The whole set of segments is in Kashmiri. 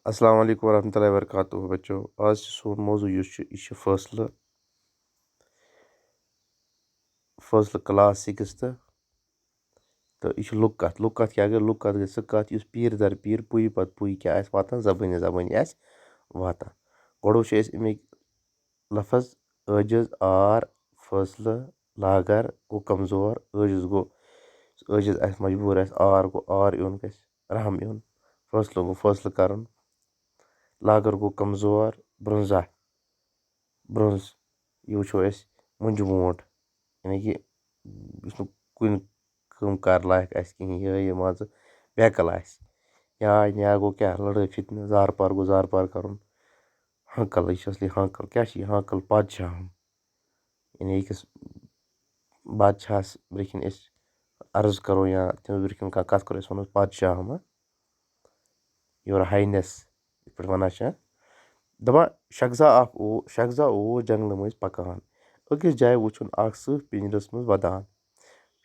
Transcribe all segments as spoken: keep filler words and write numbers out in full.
السلام علیکم ورحمۃ اللہ وبرکاتہ۔ بچو، آز چھُ سون موضوع یُس چھُ، یہِ چھُ فٲصلہٕ، فٲصلہٕ کلاس سِکِستھ۔ تہٕ یہِ چھُ لُکھ کَتھ۔ لُکھ کَتھ کیٛاہ گٔے؟ لُکھ کَتھ گٔے سُہ کَتھ، یُس پیٖر در پیٖر، پُیہِ پَتہٕ پُیہِ کیٛاہ آسہِ واتان، زَبٲنۍ زَبٲنۍ آسہِ واتان۔ گۄڈٕ وٕچھو أسۍ اَمِکۍ لفظ: عٲجِز، عار، فٲصلہٕ، لاغر گوٚو کمزور، عٲجِز گوٚو، عٲجِز آسہِ، مجبوٗر آسہِ، عار گوٚو عار یُن، گژھِ رحم یُن، فٲصلہٕ گوٚو فٲصلہٕ کرُن، لاغر گوٚو کمزور، برٛونٛزہ، برٛونٛز، یہِ وٕچھو أسۍ مۄنجہِ وونٛٹھ، یعنی کہِ یُس نہٕ کُنہِ کٲم کار لایق آسہِ کِہیٖنۍ، یِہوٚے یہِ مان ژٕ بیکل آسہِ۔ یا یا گوٚو کیٛاہ، لڑٲے فتنہٕ، زارٕ پار گوٚو زارٕ پار کرُن۔ ہانکل، یہِ چھُ اصلی ہانکل۔ کیٛاہ چھُ یہِ ہانکل؟ پادشاہم۔ یعنی أکِس بادشاہس برٛونٛہہ کِنۍ أسۍ عرض کرو یا تٔمِس برٛونٛہہ کِنۍ کانٛہہ کتھ کرو، أسۍ ونو پادشاہم، ہاں؟ Your Highness، یِتھ پٲٹھۍ ونان چھِ۔ دپان، شخصا اکھ او-، شخصا اوس جنگلہٕ مٔنٛزۍ پکان۔ أکِس جایہِ وُچھُن اکھ سٕہہ پِنجرس منٛز ودان۔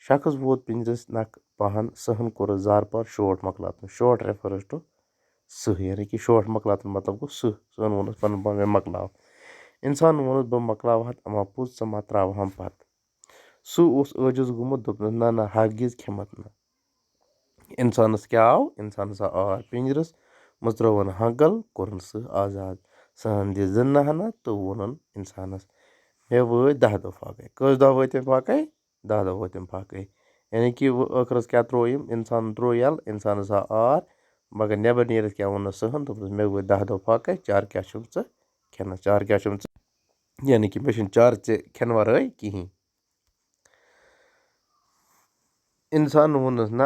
شخص ووت پِنجرس نکھٕ پہن، سٕہن کوٚرُس زارٕ پار، شوٹھ مۄکلاونہٕ۔ شوٹھ refers to سٕہہ، یعنی کہِ شوٹھ مۄکلاونہٕ مطلب گوٚو سٕہہ۔ سٕہن ووٚنُس پنُن پان، مےٚ مۄکلاو۔ انسانن ووٚنُس، بہٕ مۄکلاوہتھ اما پوٚز، ژٕ ما تراوہم پتہٕ۔ سُہ اوس عٲجِز گوٚمُت، دوٚپنَس، نہ، نہ، ہرگز کھٮ۪مَتھ نہٕ۔ اِنسانَس کیٛاہ آو؟ اِنسانَس آو آر پِنجرَس منٛز، ترٛٲوٕن ہانکل، کوٚرُن سٕہہ آزاد۔ سٕہَن دِژ زٕ نہنہ تہٕ ووٚنُن اِنسانَس، مےٚ وٲتۍ دَہ دۄہ پھاکَے۔ کٔژ دۄہ وٲتۍ أمۍ پھاکَے؟ دَہ دۄہ وٲتۍ أمۍ پھاکَے۔ یعنی کہِ وۄنۍ ٲخرَس کیٛاہ ترٛوو أمۍ؟ اِنسانَن ترٛوو یَلہٕ، اِنسانَس آو آر، مگر نٮ۪بَر نیٖرِتھ کیٛاہ ووٚننَس سٕہَن؟ دوٚپنَس، مےٚ وٲتۍ دَہ دۄہ پھاکَے، چار کیٛاہ چھُکھ ژٕ کھٮ۪نَس؟ چار کیٛاہ چھُکھ ژٕ؟ یعنی کہِ مےٚ چھُنہٕ چار ژےٚ کھٮ۪نہٕ وَرٲے کِہیٖنۍ۔ اِنسان ووٚنُس، نہ،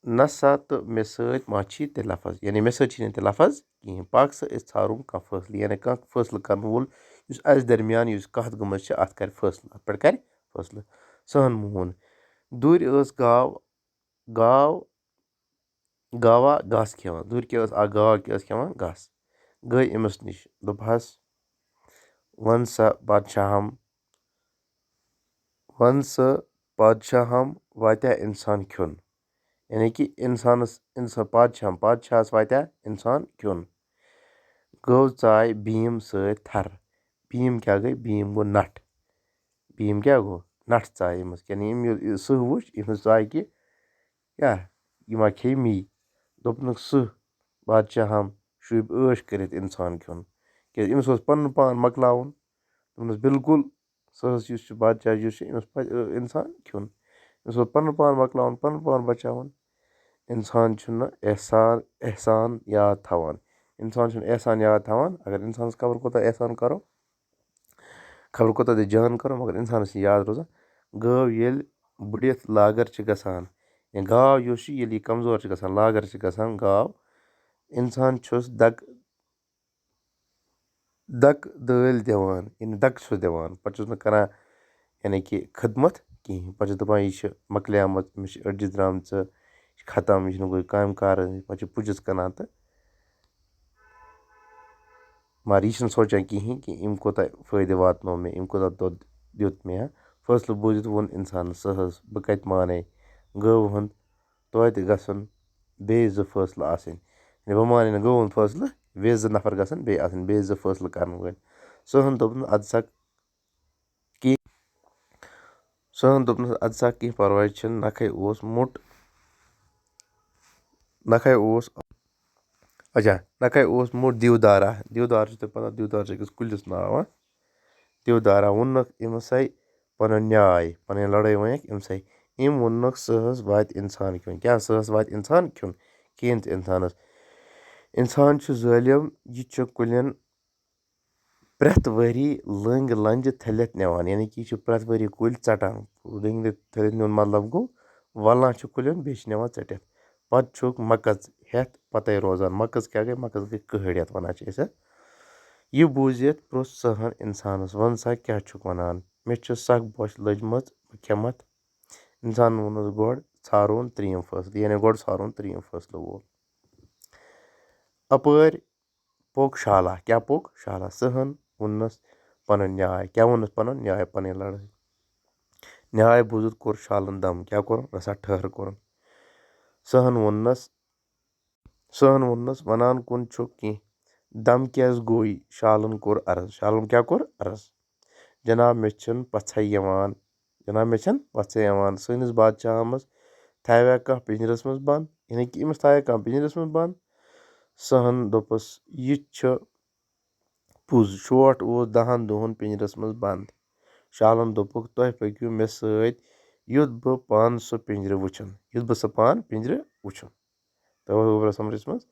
نہ سا تہٕ مےٚ سۭتۍ ما چھی تہِ لفظ، یعنی مےٚ سۭتۍ چھی نہٕ تہِ لفظ کِہیٖنۍ۔ پَکھ سا أسۍ ژھارُن کانٛہہ فٲصلہٕ، یعنی کانٛہہ فٲصلہٕ کَرَن وول، یُس اَسہِ درمیان یُس کَتھ گٔمٕژ چھِ، اَتھ کَرِ فٲصلہٕ، اَتھ پٮ۪ٹھ کَرِ فٲصلہٕ۔ سٕہَن مون۔ دوٗرِ ٲس گاو، گاو گاوا گاسہٕ کھٮ۪وان۔ دوٗرِ کیٛاہ ٲس؟ اَکھ گاو کیٛاہ ٲس کھٮ۪وان؟ گاسہٕ۔ گٔے أمِس نِش، دوٚپہَس، وَن سا بادشاہَم، وَن سا بادشاہَم، واتیٛاہ اِنسان کھیوٚن؟ یعنی کہِ اِنسانَس، اِنسان، بادشاہَم، بادشاہَس واتیٛاہ اِنسان کھیوٚن؟ گٲو ژاے بیٖم سۭتۍ تھَر۔ بیٖم کیٛاہ گٔے؟ بیٖم گوٚو نَٹھ۔ بیٖم کیٛاہ گوٚو؟ نَٹھ ژاے أمِس۔ یعنی أمۍ ییٚلہِ یہِ سٕہہ وٕچھ، أمِس ژاے کہِ کیٛاہ، یہِ ما کھیٚیہِ می؟ دوٚپنَکھ، سٕہہ، بادشاہَم، شوٗبہِ عٲش کٔرِتھ اِنسان کھیوٚن۔ کیٛازِ أمِس اوس پَنُن پان مۄکلاوُن۔ دوٚپنَس، بِلکُل، سٕہَس یُس چھُ، بادشاہ یُس چھُ، أمِس پَزِ، ٲ، اِنسان کھیوٚن۔ أمِس اوس پَنُن پان مۄکلاوُن، پَنُن پان بَچاوُن۔ اِنسان چھُنہٕ احسان، احسان یاد تھاوان۔ اِنسان چھُنہٕ احسان یاد تھاوان۔ اگر اِنسانَس خبر کوٗتاہ احسان کَرو، خبر کوٗتاہ تہِ جان کَرو، مگر اِنسانَس چھِ یاد روزان۔ گٲو ییٚلہِ بٔڑِتھ لاگر چھِ گژھان، یا گاو یُس چھِ، ییٚلہِ یہِ کمزور چھِ گژھان، لاگر چھِ گژھان گاو، اِنسان چھُس دَکہٕ، دَکہٕ دٲلۍ دِوان، یعنی دَکہٕ چھُس دِوان۔ پَتہٕ چھُس نہٕ کَران، یعنی کہِ خدمت کِہیٖنۍ۔ پَتہٕ چھُس دَپان، یہِ چھِ مۄکلیمٕژ، أمِس چھِ أڈجہِ درٛامژٕ، یہِ چھِ ختم، یہِ چھُنہٕ گُرۍ کامہِ کارٕے، پَتہٕ چھِ پُجِس کٕنان تہٕ مگر یہِ چھِنہٕ سونٛچان کِہیٖنۍ کہِ أمۍ کوٗتاہ فٲیدٕ واتنوو مےٚ، أمۍ کوٗتاہ دۄد دیُت مےٚ۔ فٲصلہٕ بوٗزِتھ ووٚن اِنسانَس، سٕہَس، بہٕ کَتہِ مانَے؟ گٲوٕ ہُنٛد توتہِ گژھُن بیٚیہِ زٕ فٲصلہٕ آسٕنۍ۔ یعنی بہٕ مانَے نہٕ گٲوٕ ہُنٛد فٲصلہٕ، بیٚیہِ زٕ نفر گژھن بیٚیہِ آسٕنۍ، بیٚیہِ زٕ فٲصلہٕ کَرَن وٲلۍ۔ سٕہَن دوٚپُن، اَدٕ سا کینٛہہ۔ سٕہَن دوٚپنَس، اَدٕ سا کینٛہہ پَرواے چھُنہٕ، نَکھَے اوس موٚٹ، نَکھَے اوس، اچھا، نَکھَے اوس موٚٹ دیودارا۔ دیودار چھُ تۄہہِ پَتہ، دیودار چھُ أکِس کُلِس ناو، ہاں؟ دیودارا ووٚننَکھ أمِسَے پَنُن نیاے، پَنٕنۍ لَڑٲے ؤنِکھ أمِسَے۔ أمۍ ووٚننَکھ، سٕہَس واتہِ اِنسان کھیوٚن۔ کیٛاہ سٕہَس واتہِ اِنسان کھیوٚن؟ کِہیٖنۍ تہِ اِنسانَس۔ اِنسان چھُ ظٲلِم، یہِ چھُ کُلٮ۪ن پرٛٮ۪تھ ؤری لٔنٛگۍ لَنٛجہِ تھٔلِتھ نِوان، یعنی کہِ یہِ چھُ پرٛٮ۪تھ ؤری کُلۍ ژَٹان۔ لٔنٛگۍ تھٔلِتھ نیُن مطلب گوٚو وَلان چھُ کُلٮ۪ن، بیٚیہِ چھِ نِوان ژٔٹِتھ۔ پَتہٕ چھُکھ مَکَژ ہٮ۪تھ پَتَے روزان۔ مَکَژ کیٛاہ گٔے؟ مَکَژ گٔے کٔہٕڑ یَتھ وَنان چھِ أسۍ۔ یہِ بوٗزِتھ پرٛوٚژھ سٕہَن اِنسانَس، وَن سا کیٛاہ چھُکھ وَنان؟ مےٚ چھِ سَکھ بۄچھ لٔجمٕژ، بہٕ کھٮ۪مَتھ۔ اِنسانَن ووٚنُس، گۄڈٕ ژھارون ترٛیٚیِم فٲصلہٕ، یعنی گۄڈٕ ژھارون ترٛیٚیِم فٲصلہٕ وول۔ اَپٲرۍ پوٚک شالا۔ کیٛاہ پوٚک؟ شالا۔ سٕہَن ووٚننَس پَنُن نیاے۔ کیٛاہ ووٚننَس پَنُن نیاے؟ پَنٕنۍ لَڑٲے۔ نیاے بوٗزِتھ کوٚر شالَن دَم۔ کیٛاہ کوٚرُن؟ رَژھا ٹھٔہر کوٚرُن۔ سٕہَن ووٚننَس، سہن ووٚننس، "ونان کُن چھُکھ کینٛہہ، دم کیٛازِ گوٚوٕے؟" شالن کوٚر عرض۔ شالن کیٛاہ کوٚر عرض؟ "جناب، مےٚ چھَنہٕ پژھے یِوان، جناب، مےٚ چھَنہٕ پژھے یِوان۔ سٲنِس بادشاہس تھاویا کانٛہہ پِنجرس منٛز بند؟ یعنی کہِ أمِس تھاویا کانٛہہ پِنجرس منٛز بند؟" سہن دوٚپُس، "یہِ چھُ پوٚز، شوٹھ اوس دَہَن دۄہَن پِنجرَس منٛز بنٛد۔" شالَن دوٚپُکھ، "تُہۍ پٔکِو مےٚ سۭتۍ، یُتھ بہٕ پانہٕ سُہ پِنجرٕ وٕچھُن، یُتھ بہٕ سُہ پانہٕ پِنجرٕ وٕچھُن۔" تَوَے گوٚو برٛونٛہہ سَمرِس منٛز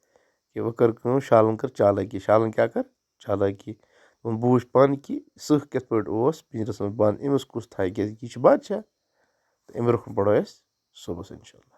کہِ وۄنۍ کٔر کٲم، شالَن کٔر چالٲکی۔ شالَن کیٛاہ کٔر؟ چالٲکی۔ دوٚپُن، "بہٕ وٕچھِ پانہٕ کہِ سٕہہ کِتھ پٲٹھۍ اوس پِنجرَس منٛز بنٛد، أمِس کُس تھایہِ، کیٛازِکہِ یہِ چھُ بادشاہ۔" تہٕ اَمہِ برٛونٛہہ پَرو أسۍ صُبحَس اِنشاء اللہ۔